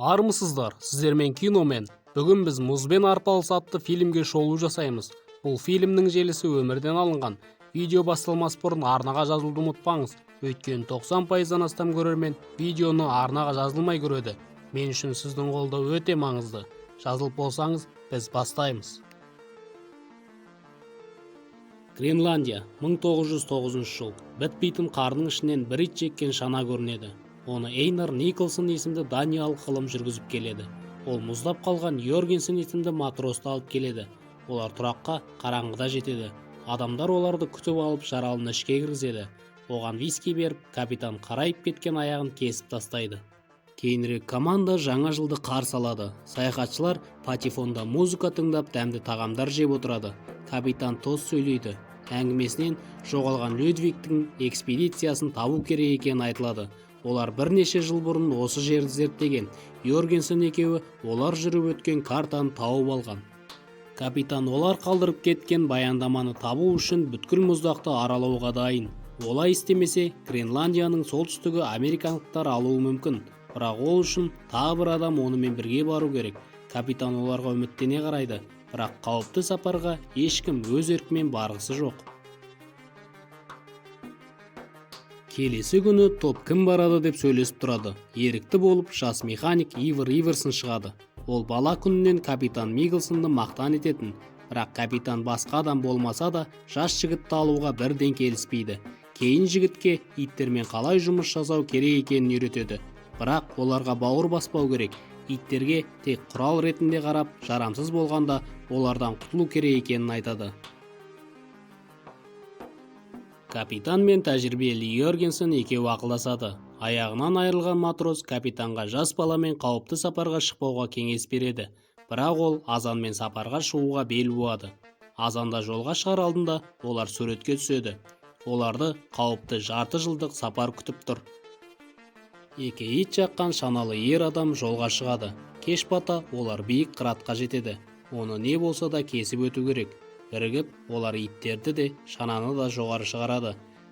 Армысыздар, сіздермен Киномен. Бүгін біз «Мұзбен арпалыс» атты фильмге шолу жасаймыз. Бұл фильмнің желісі өмірден алынған. Видео басталмас бұрын арнаға жазылуды ұмытпаңыз. Өйткені 90%-дан астам көрермен видеоны арнаға жазылмай көреді. Мен үшін сіздің қолдау өте маңызды. Жазылып болсаңыз, біз бастаймыз. Гренландия, 1909 жыл. Бітпейтін қардың ішінен бір ит жеккен шана көрінеді. Оны Эйнар Николсон есімді даниялық ғалым жүргізіп келеді. Ол мұздап қалған Йоргенсен есімді матросты алып келеді. Олар тұраққа қараңғыда жетеді. Адамдар оларды күтіп алып, жаралыны ішке кіргізеді. Оған виски беріп, капитан қарайып кеткен аяғын кесіп тастайды. Кейінірек команда жаңа жылды қарсы алады. Саяхатшылар патефонда музыка тыңдап, дәмді тағамдар жеп отырады. Капитан тост сөйлейді. Әңгімесінен жоғалған Людвигтің экспедициясын табу керек екені айтылады. Олар бірнеше жыл бұрын осы жерді зерттеген. Йоргенсен екеуі олар жүріп өткен картаны тауып алған. Капитан олар қалдырып кеткен баяндаманы табу үшін бүткіл мұздақты аралауға дайын. Олай істемесе, Гренландияның солтүстігі американдықтар алуы мүмкін. Бірақ ол үшін тағы бір адам онымен бірге бару керек. Капитан оларға үміттене қарайды, бірақ қауіпті сапарға ешкім өз еркімен барғысы жоқ. Келесі күні топ кім барады деп сөйлесіп тұрады. Ерікті болып жас механик Ивар Иверсон шығады. Ол бала күнінен капитан Миглсонды мақтан ететін, бірақ капитан басқа адам болмаса да жас жігітті алуға бірден келіспейді. Кейін жігітке иттермен қалай жұмыс жасау керек екенін үйретеді. Бірақ оларға бауыр баспау керек. Иттерге тек құрал ретінде қарап, жарамсыз болғанда олардан құтылу керек екенін айтады. Капитан мен тәжірибелі Йоргенсен екеуі ақылдасады. Аяғынан айырылған матрос капитанға жас баламен қауіпті сапарға шықпауға кеңес береді. Бірақ ол азанмен сапарға шығуға бел буады. Азанда жолға шығар алдында олар суретке түседі. Оларды қауіпті жарты жылдық сапар күтіп тұр. Екі ит жаққан шаналы ер адам жолға шығады. Кеш бата олар биік қыратқа жетеді. Оны не болса да кесіп өту керек. Бірігіп, олар иттерді де, шананы да жоғары шығарады.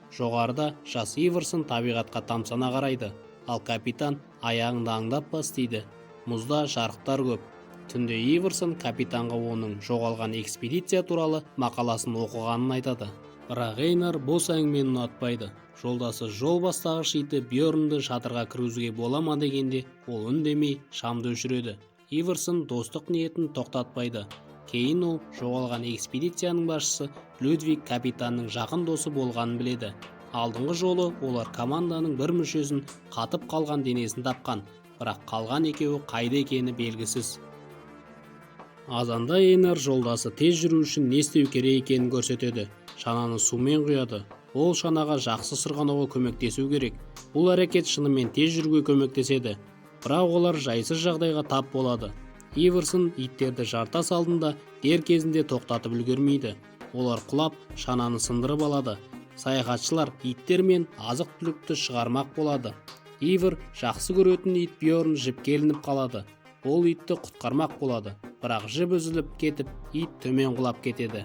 Жоғарыда жас Иверсон табиғатқа тамсана қарайды, ал капитан аяғыңды аңдап бас дейді. Мұзда жарықтар көп. Түнде Иверсон капитанға оның жоғалған экспедиция туралы мақаласын оқығанын айтады. Бірақ Эйнар бос әңгімені ұнатпайды. Жолдасы жол бастағыш иті Бьорнды шатырға кіргізуге бола ма дегенде, ол үндемей шамды өшіреді. Иверсон достық ниетін тоқтатпайды. Кейін ол жоғалған экспедицияның басшысы Людвиг капитанның жақын досы болғанын біледі. Алдыңғы жолы олар команданың бір мүшесін қатып қалған денесін тапқан, бірақ қалған екеуі қайда екені белгісіз. Азанда Эйнар жолдасы тез жүру үшін не істеу керек екенін көрсетеді. Шананы сумен құяды. Ол шанаға жақсы сырғанауға көмектесу керек. Бұл әрекет шынымен тез жүруге көмектеседі. Бірақ олар жайсыз жағдайға тап болады. Иверсон иттерді жартас алдында дер кезінде тоқтатып үлгермейді. Олар құлап, шананы сындырып алады. Саяхатшылар иттер мен азық-түлікті шығармақ болады. Ивер жақсы көретін ит Бьорн жіпке ілініп қалады. Ол итті құтқармақ болады, бірақ жіп үзіліп кетіп, ит төмен құлап кетеді.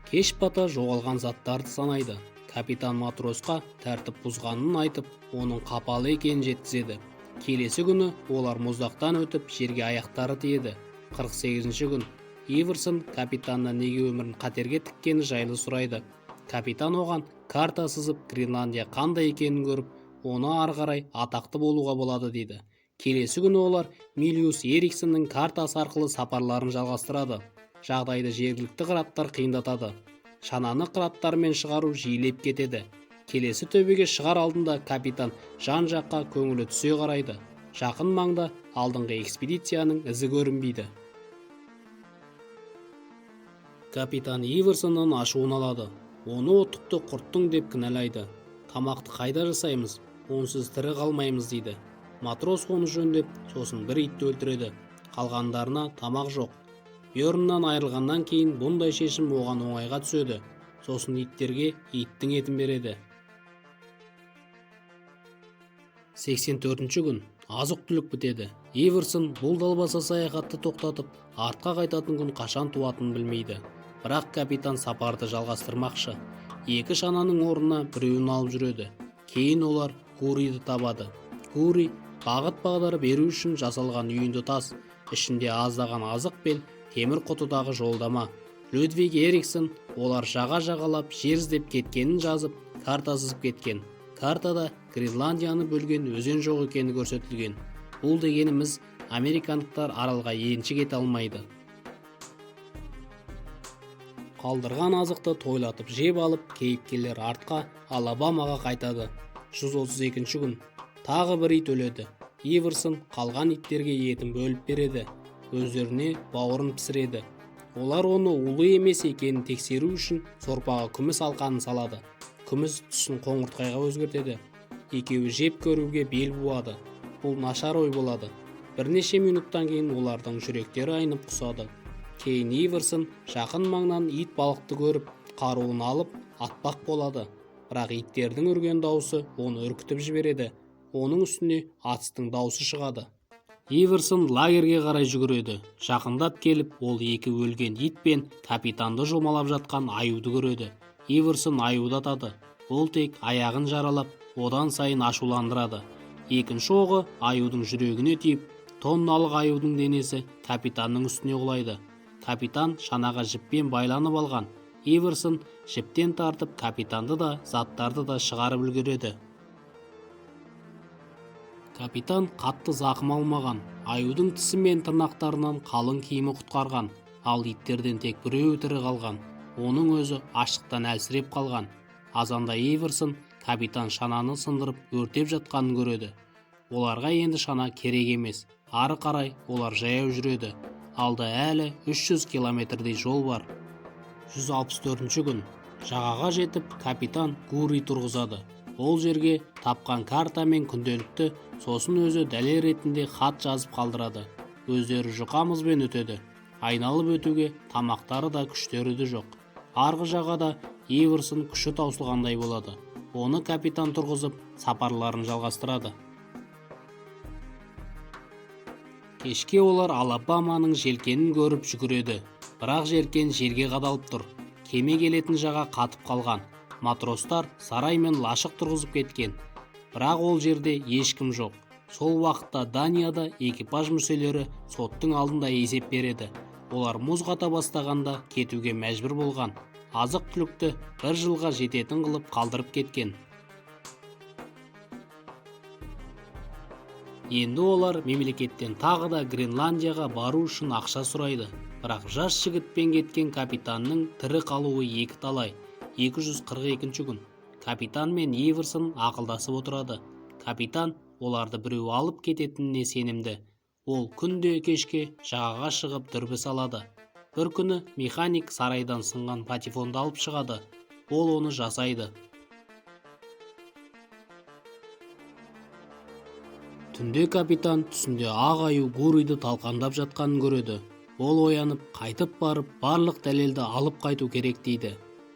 Кеш бата жоғалған заттарды санайды. Капитан матросқа тәртіп бұзғанын айтып, оның қапалы екенін жеткізеді. Келесі күні олар мұздақтан өтіп, жерге аяқтары тиеді. 48-ші күн. Иверсон капитаннан неге өмірін қатерге тіккені жайлы сұрайды. Капитан оған карта сызып, Гренландия қандай екенін көріп, оны ары қарай атақты болуға болады дейді. Келесі күні олар Милиус Эриксонның картасы арқылы сапарларын жалғастырады. Жағдайды жергілікті қыраттар қиындатады. Шананы қыраттармен шығару жиілеп кетеді. Келесі төбеге шығар алдында капитан жан-жаққа көңілі түсе қарайды. Жақын маңда алдыңғы экспедицияның ізі көрінбейді. Капитан Иверсоннан ашуын алады. Оны оттықты құрттың деп кінәлайды. Тамақты қайда жасаймыз, онсыз тірі қалмаймыз дейді. Матрос оны жөндеп, сосын бір итті өлтіреді. Қалғандарына тамақ жоқ. Бьорннан айырылғаннан кейін бұндай шешім оған оңайға түседі. Сосын иттерге иттің етін береді. 84-ші күн. Азық-түлік бітеді. Иверсон бұл далбаса саяхатты тоқтатып, артқа қайтатын күн қашан туатынын білмейді. Бірақ капитан сапарды жалғастырмақшы. Екі шананың орнына біреуін алып жүреді. Кейін олар Гуриді табады. Гури бағыт-бағдар беру үшін жасалған үйінді тас, ішінде аздаған азық пен темір құтыдағы жолдама. Людвиг Эриксон олар жаға жағалап жер іздеп кеткенін жазып, карта сызып кеткен. Картада Гренландияны бөлген өзен жоқ екені көрсетілген. Бұл дегеніміз, американдықтар аралға енші ете алмайды. Қалдырған азықты тойлатып жеп алып, кейіпкерлер артқа, Алабамаға қайтады. 132 күн. Тағы бір ит өледі. Иверсон қалған иттерге етін бөліп береді. Өздеріне бауырын пісіреді. Олар оны улы емес екенін тексеру үшін сорпаға күміс алқанын салады. Күміс түсін қоңыртқайға өзгертеді. Екеуі жеп көруге бел буады. Бұл нашар ой болады. Бірнеше минуттан кейін олардың жүректері айнып құсады. Кейін Иверсон жақын маңнан ит балықты көріп, қаруын алып, атпақ болады. Бірақ иттердің үрген даусы оны үркітіп жібереді. Оның үстіне атыстың даусы шығады. Иверсон лагерге қарай жүгіреді. Жақындап келіп, ол екі өлген ит пен капитанды жұлмалап жатқан аюды көреді. Иверсон аюды атады. Ол тек аяғын жаралап, одан сайын ашуландырады. Екінші оғы аюдың жүрегіне тиіп, тонналық аюдың денесі капитанның үстіне құлайды. Капитан шанаға жіппен байланып алған. Иверсон жіптен тартып капитанды да, заттарды да шығарып үлгереді. Капитан қатты зақым алмаған. Аюдың тісі мен тырнақтарынан қалың киімі құтқарған. Ал иттерден тек біреуі тірі қалған. Оның өзі аштықтан әлсіреп қалған. Азанда Иверсон капитан шананы сындырып өртеп жатқанын көреді. Оларға енді шана керек емес. Ары қарай олар жаяу жүреді. Алда әлі 300 километрдей жол бар. 164 күн. Жағаға жетіп, капитан Гури тұрғызады. Ол жерге тапқан карта мен күнделікті, сосын өзі дәлел ретінде хат жазып қалдырады. Өздері жұқа мұзбен өтеді. Айналып өтуге тамақтары да күштері де жоқ. Арғы жағада Иверсон күші таусылғандай болады. Оны капитан тұрғызып, сапарларын жалғастырады. Кешке олар Алабаманың желкенін көріп жүгіреді. Бірақ желкен жерге қадалып тұр. Кеме келетін жаға қатып қалған. Матростар сарай мен лашық тұрғызып кеткен. Бірақ ол жерде ешкім жоқ. Сол уақытта Данияда экипаж мүшелері соттың алдында есеп береді. Олар мұз қата бастағанда кетуге мәжбүр болған. Азық-түлікті бір жылға жететін қылып қалдырып кеткен. Енді олар мемлекеттен тағы да Гренландияға бару үшін ақша сұрайды. Бірақ жас жігітпен кеткен капитанның тірі қалуы екі талай. 242 күн. Капитан мен Иверсон ақылдасып отырады. Капитан оларды біреу алып кететініне сенімді. Ол күнде кешке жағаға шығып дүрбі салады. Бір күні механик сарайдан сынған патефонды алып шығады. Ол оны жасайды. Түнде капитан түсінде ақ аю Гуриді талқандап жатқанын көреді. Ол оянып, қайтып барып, барлық дәлелді алып қайту керек дейді.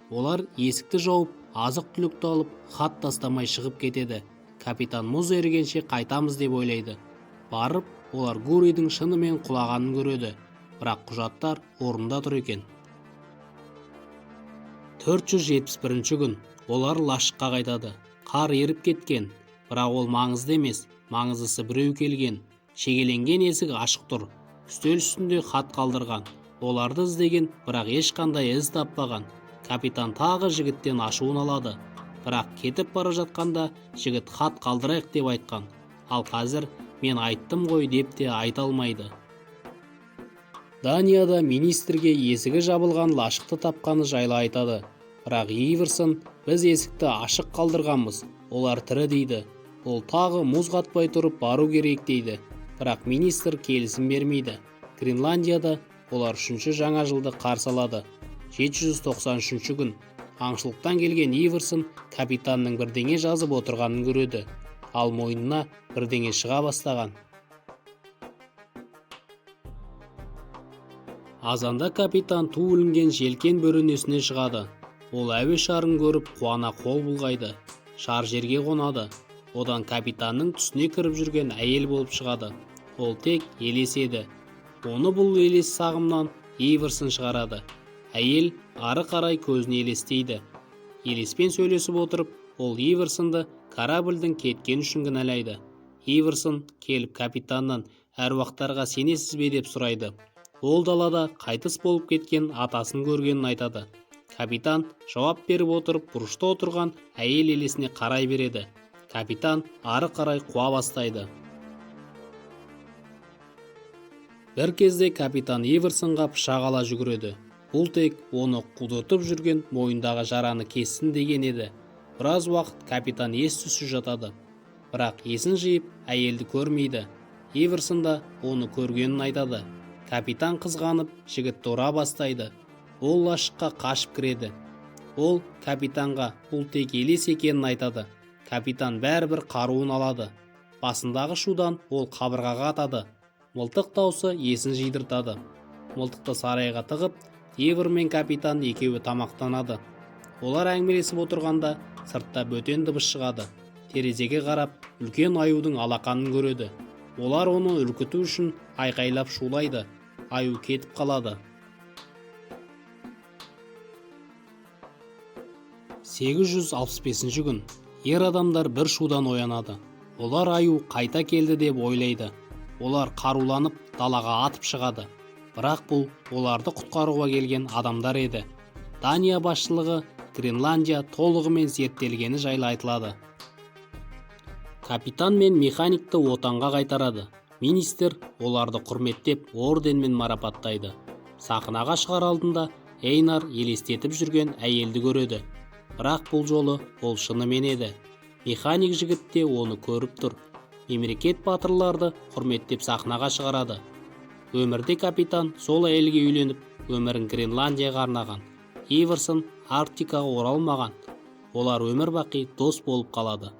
Олар есікті жауып, азық-түлікті алып, хат тастамай шығып кетеді. Капитан мұз ерігенше қайтамыз деп ойлайды. Барып, олар Гуридің шынымен құлағанын көреді. Бірақ құжаттар орнында тұр екен. 471 күн. Олар лашыққа қайтады. Қар еріп кеткен. Бірақ ол маңызды емес. Маңыздысы біреу келген. Шегеленген есік ашық тұр. Үстел үстінде хат қалдырған. Оларды іздеген, бірақ ешқандай із таппаған. Капитан тағы жігіттен ашуын алады. Бірақ кетіп бара жатқанда жігіт хат қалдырайық деп айтқан. Ал қазір мен айттым ғой деп те айта алмайды. Данияда министрге есігі жабылған лашықты тапқаны жайлы айтады. Бірақ Иверсон біз есікті ашық қалдырғанбыз, олар тірі дейді. Ол тағы мұз қатпай тұрып бару керек дейді. Бірақ министр келісім бермейді. Гренландияда олар 3-ші жаңа жылды қарсы алады. 793 күн. Аңшылықтан келген Иверсон капитанның бірдеңе жазып отырғанын көреді. Ал мойнына бірдеңе шыға бастаған. Азанда капитан ту ілінген желкен бөренесіне шығады. Ол әуе шарын көріп қуана қол бұлғайды. Шар жерге қонады. Одан капитанның түсіне кіріп жүрген әйел болып шығады. Ол тек елес еді. Оны бұл елес сағымнан Иверсон шығарады. Әйел ары қарай көзін елестейді. Елеспен сөйлесіп отырып, ол Иверсонды Корабльдің кеткені үшін кінәлайды. Иверсон келіп капитаннан әруақтарға сенесіз бе деп сұрайды. Ол далада қайтыс болып кеткен атасын көргенін айтады. Капитан жауап беріп отырып, бұрышта отырған әйел елесіне қарай береді. Капитан ары қарай қуа бастайды. Бір кезде капитан Иверсонға пышақ ала жүгіреді. Бұл тек оны қудыртып жүрген мойындағы жараны кессін деген еді. Біраз уақыт капитан ес-түссіз жатады. Бірақ есін жиып, әйелді көрмейді. Иверсон да оны көргенін айтады. Капитан қызғанып, жігітті ұра бастайды. Ол лашыққа қашып кіреді. Ол капитанға бұл тек елес екенін айтады. Капитан бәрібір қаруын алады. Басындағы шудан ол қабырғаға атады. Мылтық даусы есін жидыртады. Мылтықты сарайға тығып, Ивер мен капитан екеуі тамақтанады. Олар әңгімелесіп отырғанда сыртта бөтен дыбыс шығады. Терезеге қарап, үлкен аюдың алақанын көреді. Олар оны үркіту үшін айқайлап шулайды. Аю кетіп қалады. 865 күн. Ер адамдар бір шудан оянады. Олар аю қайта келді деп ойлайды. Олар қаруланып далаға атып шығады. Бірақ бұл оларды құтқаруға келген адамдар еді. Дания басшылығы Гренландия толығымен зерттелгені жайлы айтылады. Капитан мен механикті отанға қайтарады. Министр оларды құрметтеп орденмен марапаттайды. Сахнаға шығар алдында Эйнар елестетіп жүрген әйелді көреді. Бірақ бұл жолы ол шынымен еді. Механик жігіт те оны көріп тұр. Мемлекет батырларды құрметтеп сахнаға шығарады. Өмірде капитан сол әйелге үйленіп, өмірін Гренландияға арнаған. Иверсон Арктикаға оралмаған. Олар өмір бақи дос болып қалады.